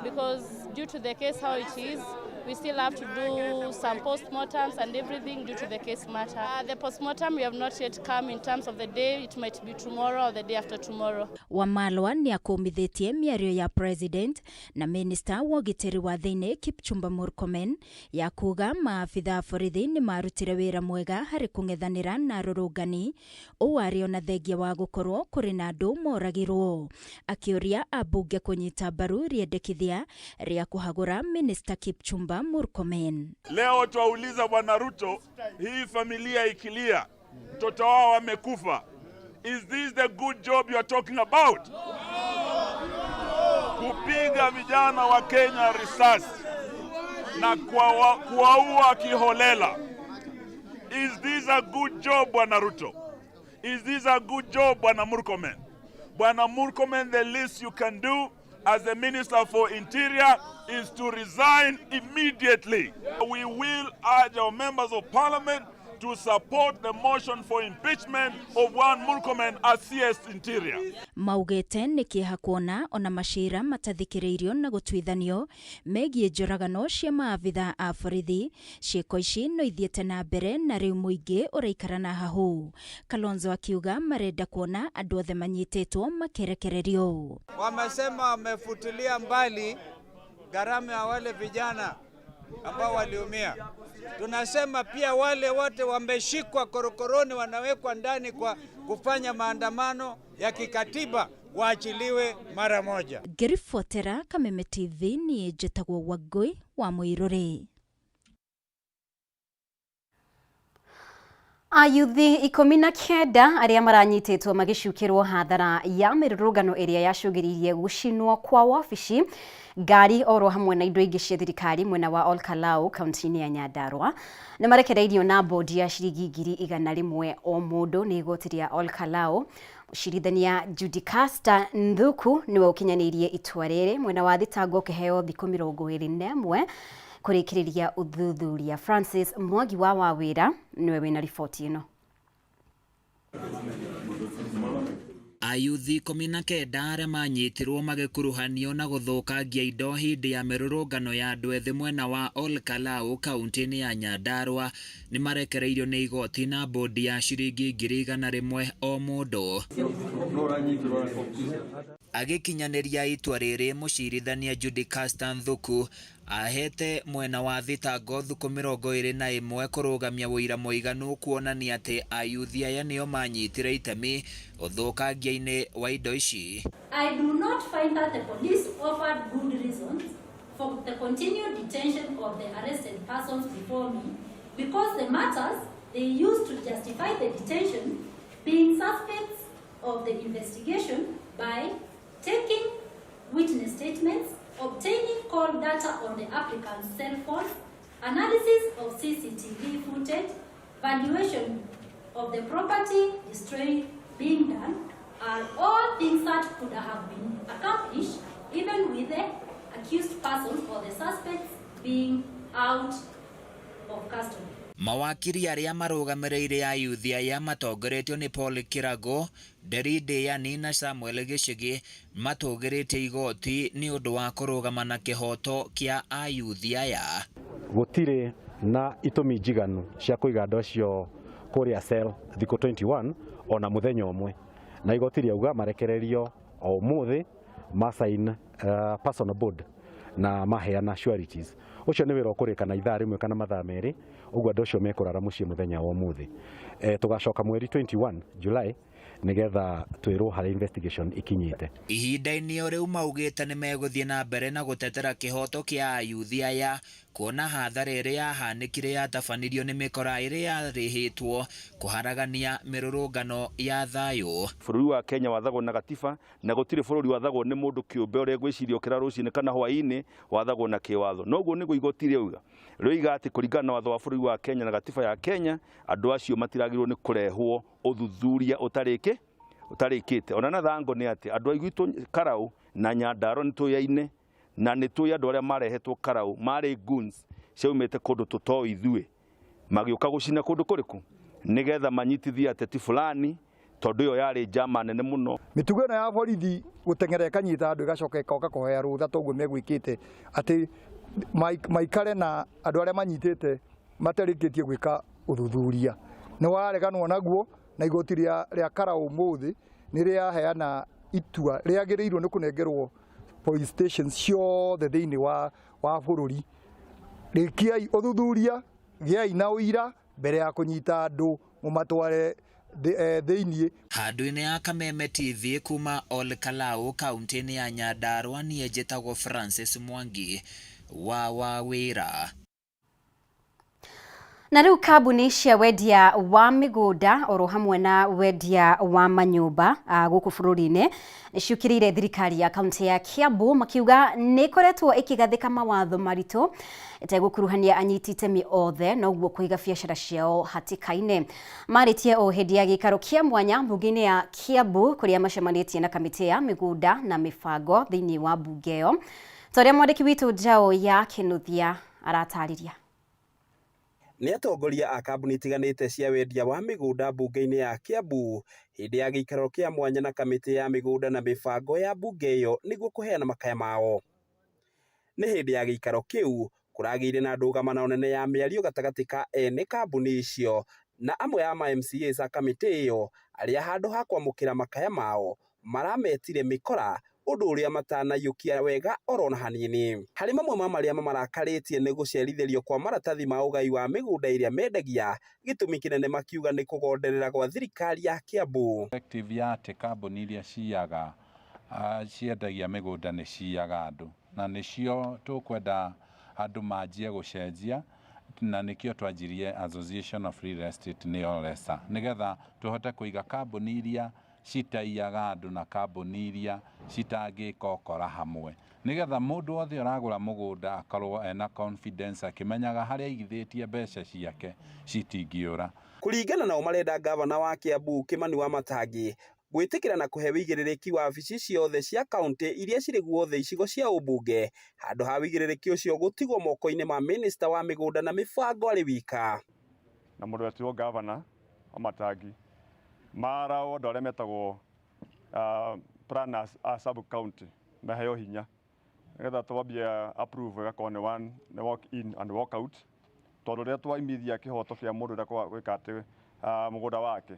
because due to the case how it is, we still have to do some postmortems and everything due to the case matter. The postmortem we have not yet come in terms of the day, it might be tomorrow or the day after tomorrow. Wamalwa nĩ akũmithĩtie mĩario ya president na minister wa ũgitĩri wa thĩinĩ Kipchumba Murkomen ya kuga maabitha a borithi nĩ marutire wĩra mwega harĩ kũng'ethanĩra na arũrũngani, ũũ arĩ ona thengia wa gũkorwo kũrĩ na andũ moragirwo. Akĩũria ambunge kũnyita mbaru rĩendekithia rĩa kũhagũra minister Kipchumba Murkomen. Leo twauliza Bwana Ruto, hii familia ikilia mtoto wao amekufa, is this the good job you are talking about? Kupiga vijana wa Kenya risasi na kuwaua kiholela. Is this a good job, Bwana Ruto? Is this a good job, Bwana Murkomen? Bwana Murkomen, the least you can do as the Minister for Interior is to resign immediately. We will urge our members of parliament to support the motion for impeachment of one Murkomen as CS Interior. Maugĩte nĩ kĩeha kuona ona macira matathikĩrĩirio na gũtuithanio megiĩ njũragano cia maabithaa a borithi. Ciĩko ici no ithiĩte na mbere na rĩu mũingĩ ũraikara na hahũ. Kalonzo akiuga marenda kuona andũ othe manyitĩtwo makĩrekererio. Wamesema wamefutilia mbali gharama ya wale vijana ambao waliumia. Tunasema pia wale wote wameshikwa korokoroni wanawekwa ndani kwa kufanya maandamano ya kikatiba waachiliwe mara moja. Ngĩribotera Kameme TV niĩ njĩtagwo Wangũi wa Mũirũrĩ. Ayuthi 19 arĩa maranyitĩtwo magĩcukĩrwo hathara ya mĩrũrũngano ĩrĩa yacũngĩrĩirie gũcinwo kwa wabici, ngari oro hamwe na indo ingĩ cia thirikari mwena wa Olkalau kaunti-inĩ ya Nyandarua nĩ marekereirio na bodi ya ciringi 100,000 o mũndũ nĩ igoti rĩa Olkalau. Mũcirithania Judy Caster Nthuku nĩwe ũkinyanĩirie itua rĩrĩ, mwena wa thitango ũkĩheo thikũ 21 kũrĩkĩrĩria ũthuthuria. Francis Mwangi wa Wawĩra nĩwe wĩna riboti ĩno. Ayuthi 19 arĩa manyitirwo magĩkuruhanio na gũthũkangia indo hĩndĩ ya mĩrũrũngano ya andũ ethĩ mwena wa Ol Kalou kaunti-inĩ ya Nyandarua nĩmarekereirio nĩ igoti na bodi ya ciringi 100,000 o mũndũ. Agĩkinyanĩria itua rĩrĩ, mũcirithania Judy Caster Nthuku ahete mwena wa thitango thukũ 21 kũrũgamia ũira mũiganu kuonania atĩ ayuthi aya nĩo manyitire itemi ũthũkangia-inĩ wa indo ici. I do not find that the police offered good reasons for the continued detention of the arrested persons before me because the matters they used to justify the detention being suspects of the investigation by taking witness statements, obtaining call data on the applicant's cell phones, analysis of CCTV footage, valuation of the property destroyed being done, are all things that could have been accomplished even with the accused persons or the suspects being out of custody. Mawakiri arĩa marũgamĩrĩire ayuthi aya matongoretio nĩ Paul Kirago, Nderi Ndĩani na Samuel Gĩchigi matũgĩrĩtie igoti nĩ ũndũ wa kũrũgama na kĩhoto kĩa ayuthi aya. Gũtirĩ na itũmi njiganu cia kũiga andũ acio kũrĩa cell thikũ 21 ona mũthenya ũmwe, na igoti rĩauga marekererio o ũmũthĩ ma sign personal board na maheana sureties. Ũcio nĩ wĩra ũkũrĩka na ithaa rĩmwe kana mathaa merĩ, ũguo andũ acio mekũrara mũciĩ mũthenya wa ũmũthĩ. Tũgacoka mweri 21 July nĩgetha twĩrwo harĩa investigation ikinyĩte. Ihinda-inĩ o rĩu maugĩte nĩ megũthiĩ na mbere na gũtetera kĩhoto kĩa ayuthi aya kuona hathara ĩrĩa yahanĩkire yatabanirio nĩ mĩkora ĩrĩa yarĩhĩtwo kũharagania mĩrũrũngano ya thayũ. Bũrũri wa Kenya wathagwo na gatiba na gũtirĩ bũrũri wathagwo nĩ mũndũ kĩũmbe ũrĩa ngwĩciria ũkĩra rũcinĩ kana hwaĩ-inĩ, wathagwo na kĩwatho. Noguo nĩguo igoti rĩauga, rĩoiga atĩ kũringana na watho wa bũrũri wa Kenya na gatiba ya Kenya, andũ acio matiragĩrĩirwo nĩ kũrehwo ũthuthuria ũtarĩkĩte. Ona na thango nĩ atĩ andũ a gwitũ Karau na Nyandarua nĩ tũyaine, na nĩ tũĩ andũ arĩa marehetwo Karau marĩ goons ciaumĩte kũndũ tũtoĩ ithuĩ, magĩũka gũcina kũndũ kũrĩkũ nĩgetha manyitithie ateti fulani, tondũ ĩyo yarĩ njama nene mũno. Mĩtugo ĩno ya borithi gũteng'era ĩkanyita andũ ĩgacoka ĩkoka kũhoya rũtha toguo megwĩkĩte atĩ maikare na andũ arĩa manyitĩte matarĩkĩtie gwĩka ũthuthuria. Nĩ wareganwo naguo na igoti rĩa Karau ũmũthĩ nĩ rĩaheana itua rĩagĩrĩirwo nĩ kũnengerwo police stations ciothe thĩinĩ wa bũrũri. Rĩkiai ũthuthuria, gĩai na ũira mbere ya kũnyita andũ mũmatware thĩinĩ. Handũ-inĩ ya Kameme TV kuma Ol Kalou kaunti-inĩ ya Nyandarua, niĩ njĩtagwo Francis Mwangi wa Wawĩra. Na rĩu kambuni cia wendia wa mĩgũnda oro hamwe na wendia wa manyũmba gũkũ bũrũri-inĩ nĩciũkĩrĩire thirikari ya kaunti ya Kiambu makiuga nĩ ĩkoretwo ĩkĩgathĩka mawatho maritũ ĩtegũkuruhania anyiti itemi othe noguo kũiga biacara ciao hatĩka-inĩ. Marĩtie o hĩndĩ ya gĩikaro kĩa mwanya mbunge-inĩ ya Kiambu kũrĩa macemanĩtie na kamĩtĩ ya mĩgũnda na mĩbango thĩinĩ wa mbunge ĩyo. Ta ũrĩa mwandĩki witũ Njaũ ya Kĩnuthia aratarĩria. Nĩ atongoria a kambuni itiganĩte cia wendia wa mĩgũnda mbunge-inĩ ya Kiambu hĩndĩ ya gĩikaro kĩa mwanya na kamĩtĩ ya mĩgũnda na mĩbango ya mbunge ĩyo nĩguo kũheana makaya mao. Nĩ hĩndĩ ya gĩikaro kĩu kũragĩire na ndũgamano nene ya mĩario gatagatĩ ka ene kambuni icio na amwe a ma MCAs a kamĩtĩ ĩyo arĩa handũ ha kwamũkĩra makaya mao marametire mĩkora, ũndũ ũrĩa matanaiyũkia wega oro na hanini. Harĩ mamwe ma marĩa mamarakarĩtie nĩ gũcerithĩrio kwa maratathi ma ũgai wa mĩgũnda ĩrĩa mendagia, gĩtũmi kĩnene makiuga nĩ kũgonderera gwa thirikari ya Kiambu. Directive ya atĩ kambuni iria ciaga ciendagia mĩgũnda nĩ ciaga andũ, na nĩcio tũkwenda andũ manjie gũcenjia, na nĩkĩo twanjirie Association of Real Estate nĩyo RESA, nĩgetha tũhote kũiga kambuni iria citaiyaga andũ na kambuni iria citangĩka ũkora hamwe, nĩgetha mũndũ wothe ũragũra mũgũnda akorwo ena confidence akĩmenyaga harĩa aigithĩtie mbeca ciake citingĩũra. Kũringana nao marenda gavana wa Kiambu Kimani Wamatangi Gwĩtĩkĩra na kũhe wĩigĩrĩrĩki wabici ciothe cia kaunti iria cirĩ guothe icigo cia ũmbunge handũ ha wĩigĩrĩrĩki ũcio gũtigwo moko-inĩ ma minista wa mĩgũnda na mĩbango arĩ wika. Na mũndũ wetirwo gavana wa Matangi marao andũ arĩa metagwo planners a sub county maheo hinya nĩgetha twambia approve ĩgakorwo nĩ one nĩ walk in and walk out tondũ rĩrĩa twaimithia kĩhoto kĩa mũndũ ũrĩa gwĩka atĩ mũgũnda wake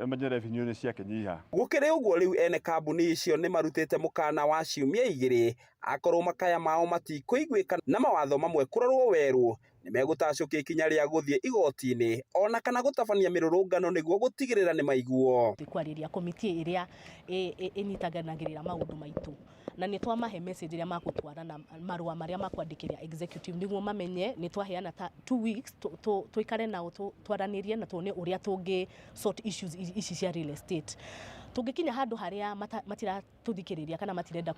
menye revenue nĩ ciakĩnyiha. Gũkĩrĩ ũguo rĩu ene kambuni icio nĩ marutĩte mũkana wa ciumia igĩrĩ akorwo makaya mao matikũiguĩka na mawatho mamwe kũrorwo werũ nĩmegũtacũkia ikinya rĩa gũthiĩ igoti-inĩ ona kana gũtabania mĩrũrũngano nĩguo gũtigĩrĩra nĩ maiguo. Kwarĩria komiti ĩrĩa ĩnyitanagĩrĩra maũndũ maitũ na nĩ twamahe message ĩrĩa magũtwara na marũa marĩa makwandĩkĩra executive nĩguo mamenye nĩ twaheana ta 2 weeks tũikare nao twaranĩrie na tuone ũrĩa tũngĩ sort issues ici cia real estate. Tũngĩkinya handũ harĩa matiratũthikĩrĩria kana matirenda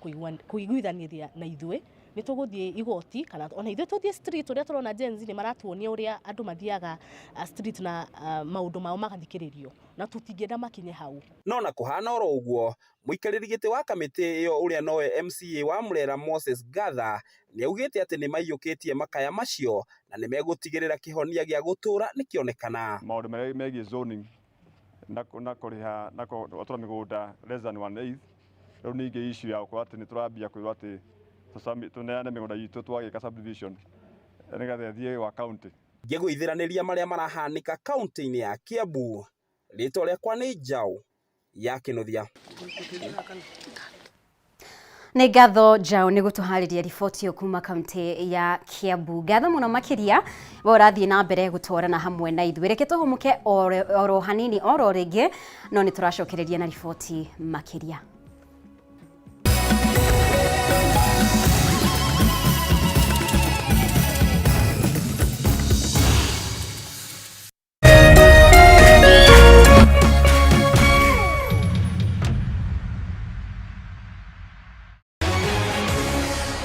kũiguithanĩria na ithuĩ nĩ tũgũthiĩ igoti kana ona ithuĩ tũthiĩ street ũrĩa tũrona Gen Z nĩ maratuonia ũrĩa andũ mathiaga street na maũndũ mao magathikĩrĩrio na tũtingĩenda makinye hau. No na kũhana oro ũguo mũikarĩri gĩtĩ wa kamĩtĩ ĩyo ũrĩa nowe MCA wa Murera Moses Gatha nĩaugĩte atĩ nĩmaiyũkĩtie makaya macio na nĩmegũtigĩrĩra kĩhonia gĩa gũtũra nĩkĩonekana. Maũndũ marĩa megiĩ zoning na kũrĩha na gwatura mĩgũnda less than 1/8 rĩu ningĩ issue ya gũkorwo atĩ nĩtũrambia kwĩrwo atĩ tũneane mĩgũnda itũ twagĩka subdivision nĩgetha ĩthiĩ gwa county. Ngĩgũithĩranĩria marĩa marahanĩka kaunti-inĩ ya Kiambu, rĩtwa rĩakwa nĩ Njaũ ya Kĩnuthia. Nĩ ngatho Njaũ nĩ gũtũharĩria riboti ĩyo kuma kaunti ya Kiambu. Ngatho mũno makĩria we ũrathiĩ na mbere gũtwarana hamwe na ithuĩ. Reke tũhũmũke oro hanini oro rĩngĩ, no nĩ tũracokereria na riboti makĩria.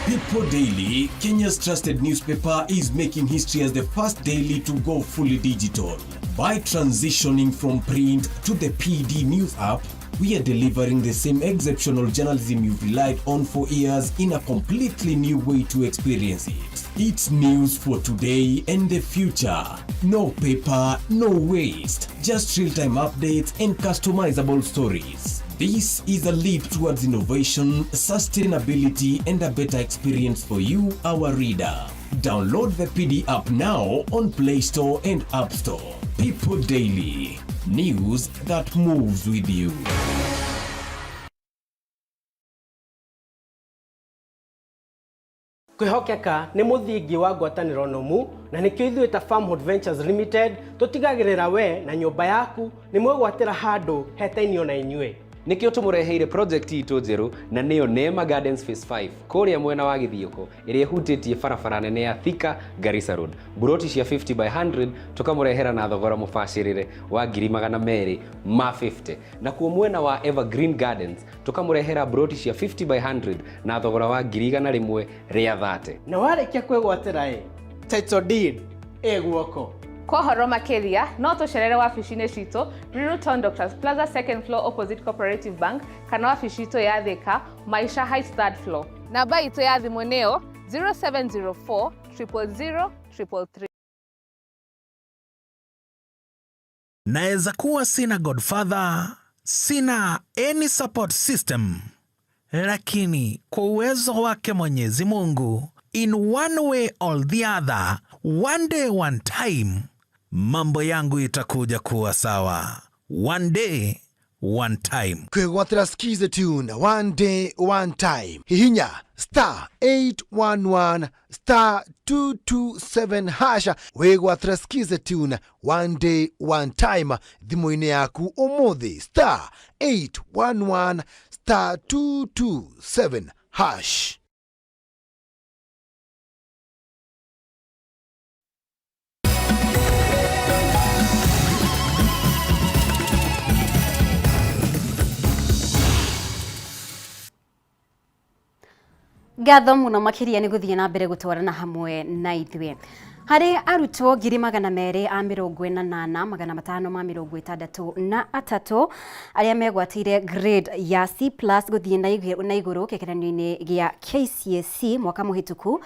People Daily, Kenya's trusted newspaper, is making history as the first daily to go fully digital. By transitioning from print to the PD News app, we are delivering the same exceptional journalism you've relied on for years in a completely new way to experience it. It's news for today and the future. No paper, no waste. Just real-time updates and customizable stories. This is a leap towards innovation, sustainability, and a better experience for you, our reader. Download the PD app now on Play Store and App Store. People Daily, news that moves with you. Kwĩhokeka nĩ mũthingi wa ngwatanĩro nũmu na nĩkĩo ithuĩ ta Farmhold Ventures Limited tũtigagĩrĩra we na nyũmba yaku nĩ mwegwatĩra handũ hetainio na inyuĩ. Nĩkĩo tũmũreheire project itũ njerũ na nĩyo Neema Gardens Phase 5 kũrĩa mwena wa Gĩthiũkũ ĩrĩa ĩhutĩtie barabara nene ya Thika Garissa Road. Buroti cia 50 by 100 tũkamũrehera na thogora mũbacĩrĩre wa 250,000. Nakuo mwena wa Evergreen Gardens tũkamũrehera buroti cia 50 by 100 na thogora wa 130,000. Na warĩkia kwĩgwatĩra ĩ, title deed ĩ guoko. Kwa ũhoro makĩria no tũcerere wabici-inĩ citũ Ruiru Town Doctors Plaza second floor opposite Cooperative Bank kana wabici itũ ya Thika Maisha Heights third floor. Namba itũ ya thimũ nĩyo 0704 000 333. Naweza kuwa sina godfather, sina any support system, lakini kwa uwezo wake Mwenyezi Mungu, in one way or the other, one day one time, mambo yangu itakuja kuwa sawa. One day one time. Kwĩgwatĩra Skiza tune one day one time. Hihinya star 811 star 227 hasha wĩgwatĩra Skiza tune one day one time thimũ-inĩ yaku ũmũthĩ star 811 star 227 hash. Ngatho muno makiria ni guthie na mbere gutwarana hamwe na ithuĩ. Harĩ arutwo 248,563 arĩa megwatĩire grade ya C+ gũthiĩ na igũrũ kĩgeranio-inĩ gĩa KCSE mwaka mũhĩtũku,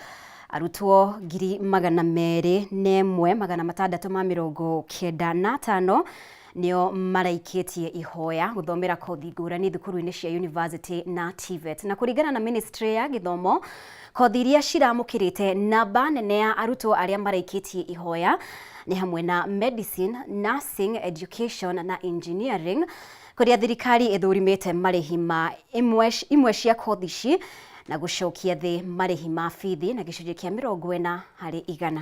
arutwo 201,695 nĩo maraikĩtie ihoya gũthomera kothi ngũrani thukuru-inĩ cia university na TVET. Na kũringana na ministry ya gĩthomo, kothi iria ciramũkĩrĩte namba nene ya arutwo arĩa maraikĩtie ihoya nĩ hamwe na medicine, nursing, education na engineering, kũrĩa thirikari ĩthũrimĩte marĩhi ma imwe cia kothi ici na gũcokia thĩ marĩhi ma bithi na gĩcunjĩ kĩa 40%.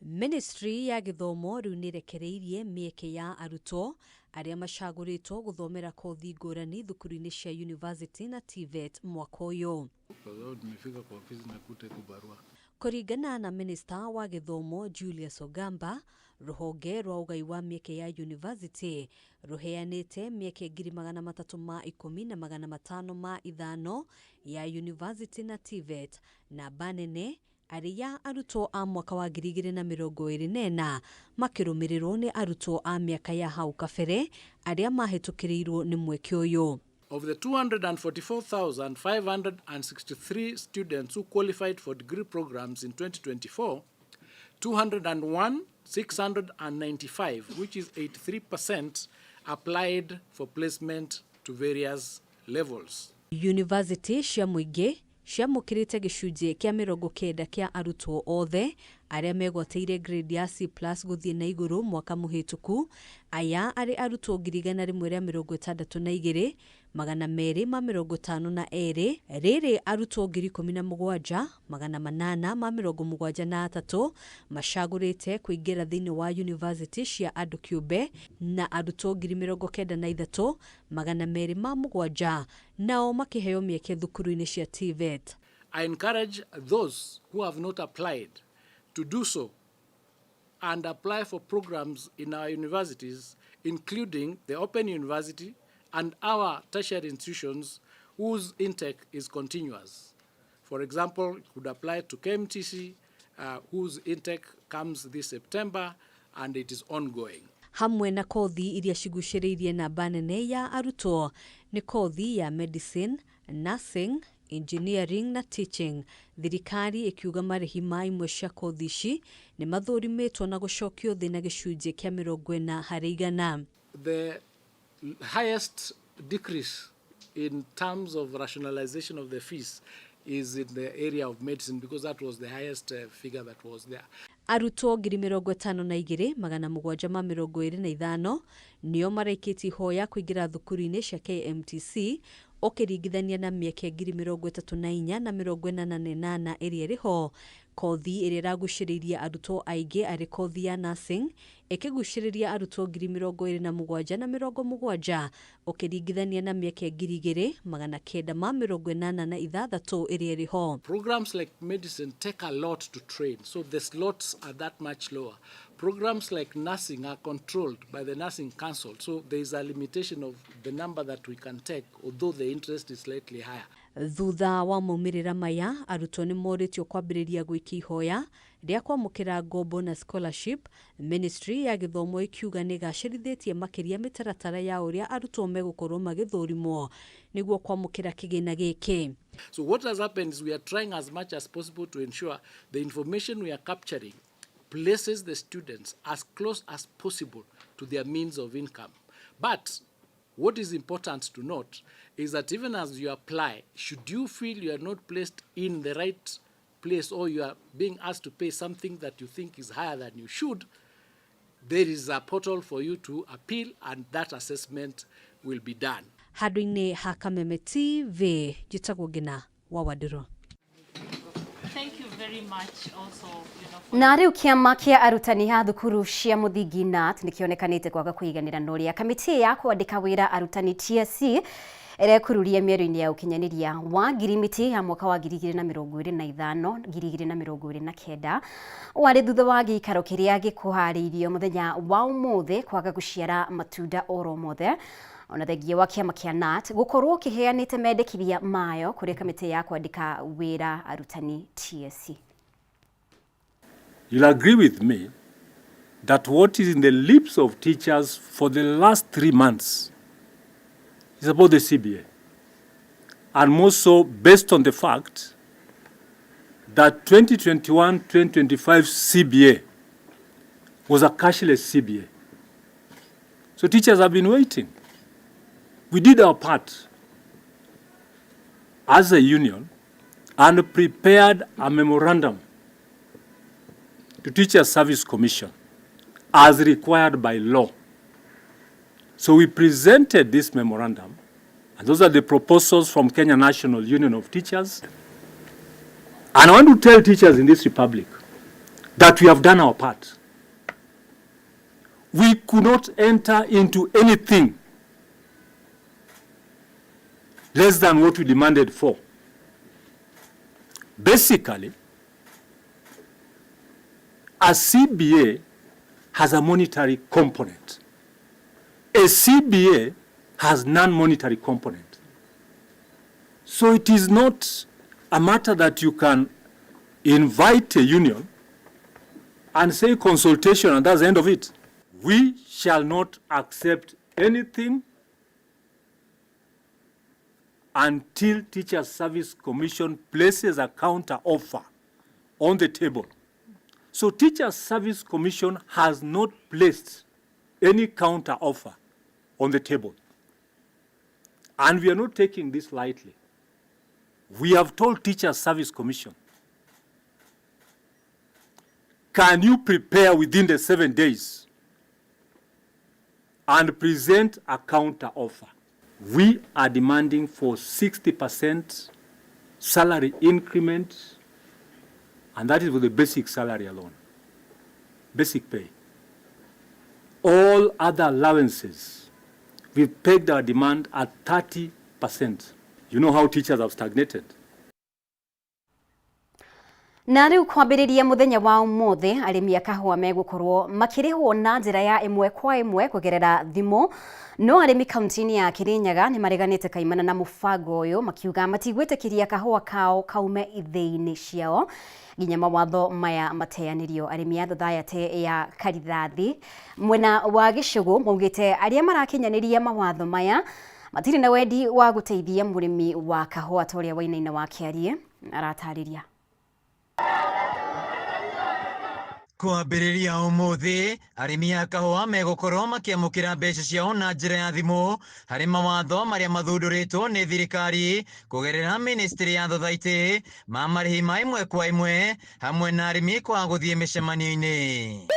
Ministry ya gĩthomo rĩu nĩrekereirie mĩeke ya arutwo arĩa macagũrĩtwo gũthomera kothi ngũrani thukuru-inĩ cia university na TVET mwaka ũyũ. Kwa sababu nimefika kwa ofisi nakuta iko barua. Kũringana na minista wa gĩthomo Julius Ogamba, rũhonge rwa ũgai wa mĩeke ya university rũheanĩte mĩeke 310,505 ya university na TVET, namba nene arĩ ya arutwo a mwaka wa 2024 makĩrũmĩrĩrwo nĩ arutwo a mĩaka ya hau kabere arĩa mahĩtũkĩrĩirwo nĩ mweke ũyũ. Of the 244,563 students who qualified for degree programs in 2024, 201,695, which is 83%, applied for placement to various levels. University cia mũingĩ ciamũkĩrĩte gĩcunjĩ kĩa 90 kĩa arutwo othe arĩa megwatĩire grade ya C+ gũthiĩ na igũrũ mwaka mũhĩtũku, aya arĩ arutwo 162,252, rĩrĩ arutwo 17,873 macagũrĩte kũingĩra thĩinĩ wa university cia andũ kĩũmbe na arutwo 93,207 nao makĩheo mĩeke thukuru-inĩ cia TVET. I encourage those who have not applied to do so and apply for programs in our universities, including the Open University and our tertiary institutions whose intake is continuous. For example, you could apply to KMTC, whose intake comes this September and it is ongoing. Hamwe na kothi iria cigucĩrĩirie namba nene ya arutwo nĩ kothi ya medicine, nursing, engineering na teaching. Thirikari ĩkiuga marĩhi ma imwe cia kothi ici nĩ mathũrimĩtwo na gũcokio thĩ na gĩcunjĩ kĩa 40%. The highest decrease in terms of rationalization of the fees is in the area of medicine, because that was the highest figure that was there. Arutwo 52,725 nĩo maraikĩtie ihoya kũingĩra thukuru-inĩ cia KMTC ũkĩringithania na mĩeke 34,088 ĩrĩa ĩrĩ ho. Kothi ĩrĩa ĩragucĩrĩirie arutwo aingĩ arĩ kothi ya nursing ĩkĩgucĩrĩria arutwo 27,070 ũkĩringithania na mĩeke 2,986 ĩrĩa ĩrĩ ho. Programs like medicine take a lot to train, so the slots are that much lower. Programs like nursing are controlled by the Nursing Council, so there is a limitation of the number that we can take, although the interest is slightly higher. Thutha wa maumĩrĩra maya, arutwo nĩ morĩtio kwambĩrĩria gwĩkia ihoya rĩa kwamũkĩra ngombo na scholarship. Ministry ya gĩthomo ĩkiuga nĩ ĩgacĩrithĩtie makĩria mĩtaratara ya ũrĩa arutwo megũkorwo magĩthũrimwo nĩguo kwamũkĩra kĩgĩna gĩkĩ. So what has happened is we are trying as much as possible to ensure the information we are capturing places the students as close as possible to their means of income. But what is important to note is that even as you apply, should you feel you are not placed in the right place or you are being asked to pay something that you think is higher than you should, there is a portal for you to appeal and that assessment will be done. Handũ-inĩ ha Kameme TV, njĩtagwo Ngina wa Wandũrũ. Thank you very much also, for Na rĩu kĩama kĩa arutani a thukuru cia mũthingi KNUT nĩkĩonekanĩte kwaga kũiganĩra na ũrĩa kamĩtĩ ya kwandĩka wĩra arutani TSC ĩrekururia mĩario-inĩ ya ũkinyanĩria wa ngirimiti ya mwaka wa 2025 2029 warĩ thutha wa gĩikaro kĩrĩa gĩkũharĩirio mũthenya wa ũmũthĩ kwaga gũciara matunda oro mothe. Ona thengia wa kĩama kĩa KNUT gũkorwo kĩheanĩte mendekithia mayo kũrĩ kamĩtĩ ya kwandĩka wĩra arutani TSC. You'll agree with me that what is in the lips of teachers for the last 3 months is about the CBA. And more so based on the fact that 2021-2025 CBA was a cashless CBA. So teachers have been waiting. We did our part as a union and prepared a memorandum to Teacher Service Commission as required by law. So we presented this memorandum, and those are the proposals from Kenya National Union of Teachers. And I want to tell teachers in this republic that we have done our part. We could not enter into anything less than what we demanded for. Basically, a CBA has a monetary component. A CBA has non-monetary component. So it is not a matter that you can invite a union and say consultation and that's the end of it. We shall not accept anything until Teacher Service Commission places a counter offer on the table. So Teacher Service Commission has not placed any counter offer on the table. And we are not taking this lightly. We have told Teacher Service Commission, can you prepare within the 7 days and present a counter offer? We are demanding for 60% salary increment, and that is for the basic salary alone, basic pay. All other allowances, we've pegged our demand at 30%. You know how teachers have stagnated. Na rĩu kwambĩrĩria mũthenya wa ũmũthĩ, arĩmi a kahũa megũkorwo makĩrĩhwo na njĩra ya ĩmwe kwa ĩmwe kũgerera thimũ. No arĩmi kaunti-inĩ ya Kirinyaga nĩ mareganĩte kaimana na mũbango ũyũ, makiuga matigwĩtĩkĩria kahũa kao kaume ithĩi-inĩ ciao nginya mawatho maya mateanĩrio. Arĩmi a thothaitĩ ya Karithathi mwena wa Gĩcũgũ maugĩte arĩa marakinyanĩria mawatho maya matirĩ na wendi wa gũteithia mũrĩmi wa kahũa, ta ũrĩa Wainaina wa Kĩarie aratarĩria. Kwambĩrĩria ũmũthĩ, arĩmi a kahũa megũkorwo makĩamũkĩra mbeca ciao na njĩra ya thimũ harĩ mawatho marĩa mathundũrĩtwo nĩ thirikari kũgerera ministry ya thothaitĩ ma marĩhi ma ĩmwe kwa ĩmwe, hamwe na arĩmi kwaga gũthiĩ mĩcemanio-inĩ.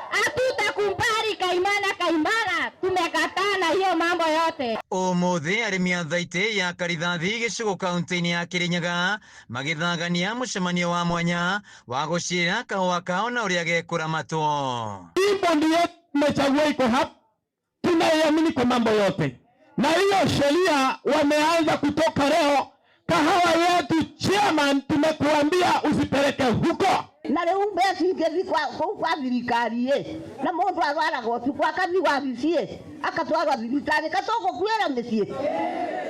Hatutakubali kaimana, kaimana, tumekataa na hiyo mambo yote. Ũmũthĩ arĩmi a thaitĩ ya Karithathi, Gĩcũgũ, kaunti-inĩ ya Kĩrĩnyaga magĩthangania mũcemanio wa mwanya wa gũcira kahũa kao na ũrĩa gekũramatwo. Hii bodi yetu tumechagua iko hapa, tunaiamini kwa mambo yote, na hiyo sheria wameanza kutoka leo. Kahawa yetu, chairman, tumekuambia usipeleke huko. Na rĩu mbeca ingĩthiĩ kũu kwa thirikari ĩ, na mũndũ arwaraga ũtukũ akathiĩ wabici ĩ, akatwarwo thibitarĩ, katũgũkuĩra mĩciĩ,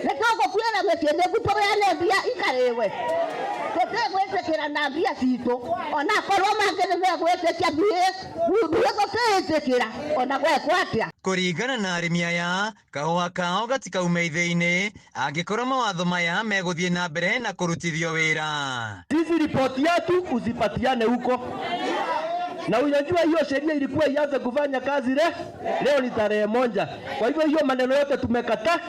nĩtũgũkuĩra mĩciĩ nĩguo tũheane mbia ikarĩwe. Tũtigwĩtĩkĩra na mbia citũ, ona korwo mangĩ nĩ megwĩtĩkia mbia ithuĩ tũtiĩtĩkĩra ona gwekwo atĩa. Kũringana na arĩmi aya, kahũa kao gatikaume ithĩi-inĩ angĩkorwo mawatho maya megũthiĩ na mbere na kũrutithio wĩra. Sisi ripoti yetu usipatiane huko, na unajua hiyo sheria ilikuwa ianze kufanya kazi leo ni tarehe 1. Kwa hivyo hiyo maneno yote tumekataa.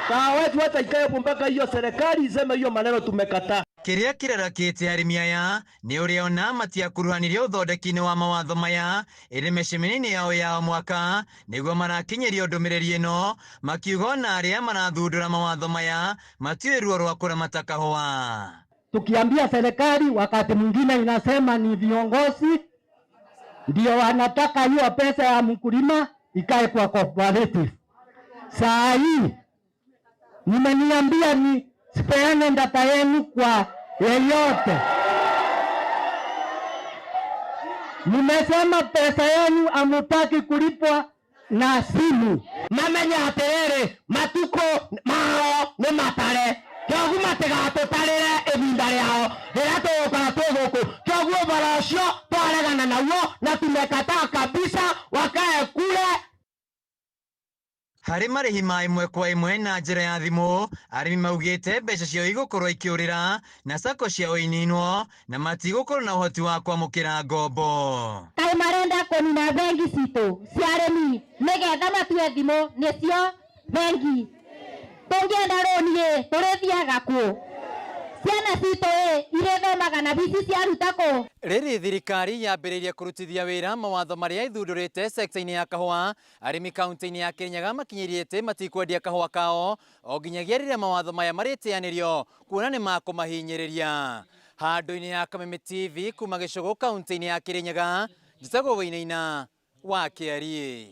Kahawa wetu hata ikae hapo mpaka hiyo serikali iseme hiyo maneno tumekataa. Kĩrĩa kĩrarakĩte arĩmi aya nĩ ũrĩa ona matiakuruhanirio ũthondeki-inĩ wa mawatho maya ĩrĩ mĩcemanio-inĩ yao ya o mwaka, nĩguo marakinyĩrio ndũmĩrĩri ĩno, makiuga ona arĩa marathundũra mawatho maya matiũĩ ruo rwa kũramata kahũa. Tukiambia serikali, wakati mwingine inasema ni viongozi ndio wanataka hiyo pesa ya mkulima ikae kwa cooperative. Saa hii nimeniambia ni sipeane data yenu kwa yeyote. Nimesema pesa yenu hamutaki kulipwa. Na simu mamenye atiriri matuko mao ni matare kioguo matigatũtarĩre ihinda rĩao rĩrĩa tũgũkora twĩ gũkũ kĩoguo ũhoro ũcio twaregana naguo na tumekataa kabisa wakae kule. Harĩ marĩhi ma ĩmwe kwa ĩmwe na njĩra ya thimũ, arĩmi maugĩte mbeca ciao igũkorwo ikĩũrĩra na sacco ciao ininwo na matigũkorwo na ũhoti wa kwamũkĩra ngombo. Kaĩ marenda kũnina bengi citũ cia arĩmi nĩgetha matue thimũ nĩcio bengi tũngĩenda rũni ĩ tũrĩthiaga kũ ciana citũ ĩ irĩthomaga na bici ciaruta kũ. Rĩrĩ thirikari yambĩrĩirie kũrutithia wĩra mawatho marĩa ithundũrĩte sekta-inĩ ya kahũa, arĩmi kaunti-inĩ ya Kirinyaga makinyĩirie atĩ matikwendia kahũa kao o nginyagia rĩrĩa mawatho maya marĩteanĩrio kuona nĩ makũmahinyĩrĩria. Handũ-inĩ ya Kameme TV kuma Gĩcũgũ kaunti-inĩ ya Kirinyaga, njĩtagwo Wainaina wa Kĩariĩ.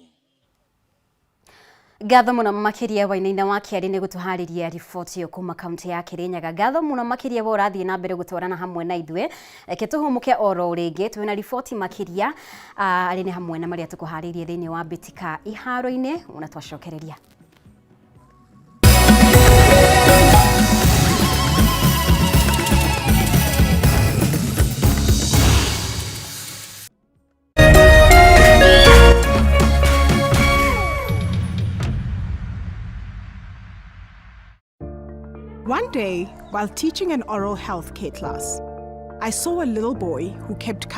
Ngatho muno makiria Wainaina wa Kĩarĩ nĩ gũtũharĩria riboti ĩyo kuma kaunti ya Kirinyaga. Ngatho muno makiria we ũrathiĩ na mbere gũtwarana hamwe na ithuĩ. Reke tũhũmũke oro rĩngĩ twĩna riboti makiria arĩ nĩ hamwe na marĩa tũkũharĩirie thĩinĩ wa mbĩtĩka iharo-inĩ ona twacokereria. One day, while teaching an oral health care class, I saw a little boy who kept covering